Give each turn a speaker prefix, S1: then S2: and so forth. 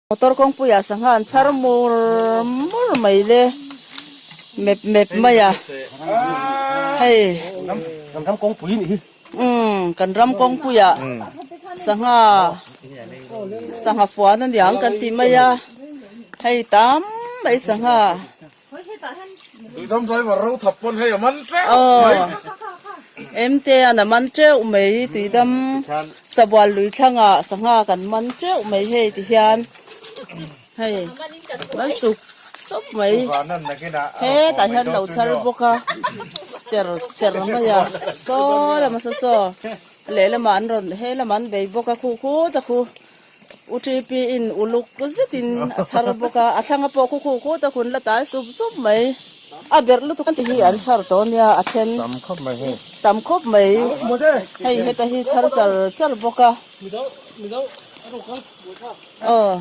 S1: Motor kawngpuiah sangha an chhar mur mur mai le mep mep mai a hei
S2: kan ram kawngpui nih hi
S1: umm kan ram kawngpuiah sangha sangha fuan a niang kan ti mai a hei tam mai sangha.
S3: Tuidam driver ro thap pawn hei a man teuh mai.
S1: Aw MT-a'n a man teuh mai Tuidam Sabual lui thlangah sangha kan man teuh mai hei ti hian hei man sup sup mai hetah hian lo chhar bawk a cher cher mai a saw lama saw saw lehlamah an rawn he lamah an bei bawk a khu khut a khu. U TP in uluk zetin a chhar bawk a, a thlanga pawh khu khu khut a hun la tai sup sup mai. A berh lutuk an ti hi an chhar tawh nia a then.
S3: Tam khawp mai hei.
S1: Tam khawp mai. Hei heta hi chhar char char bawk a. Aw.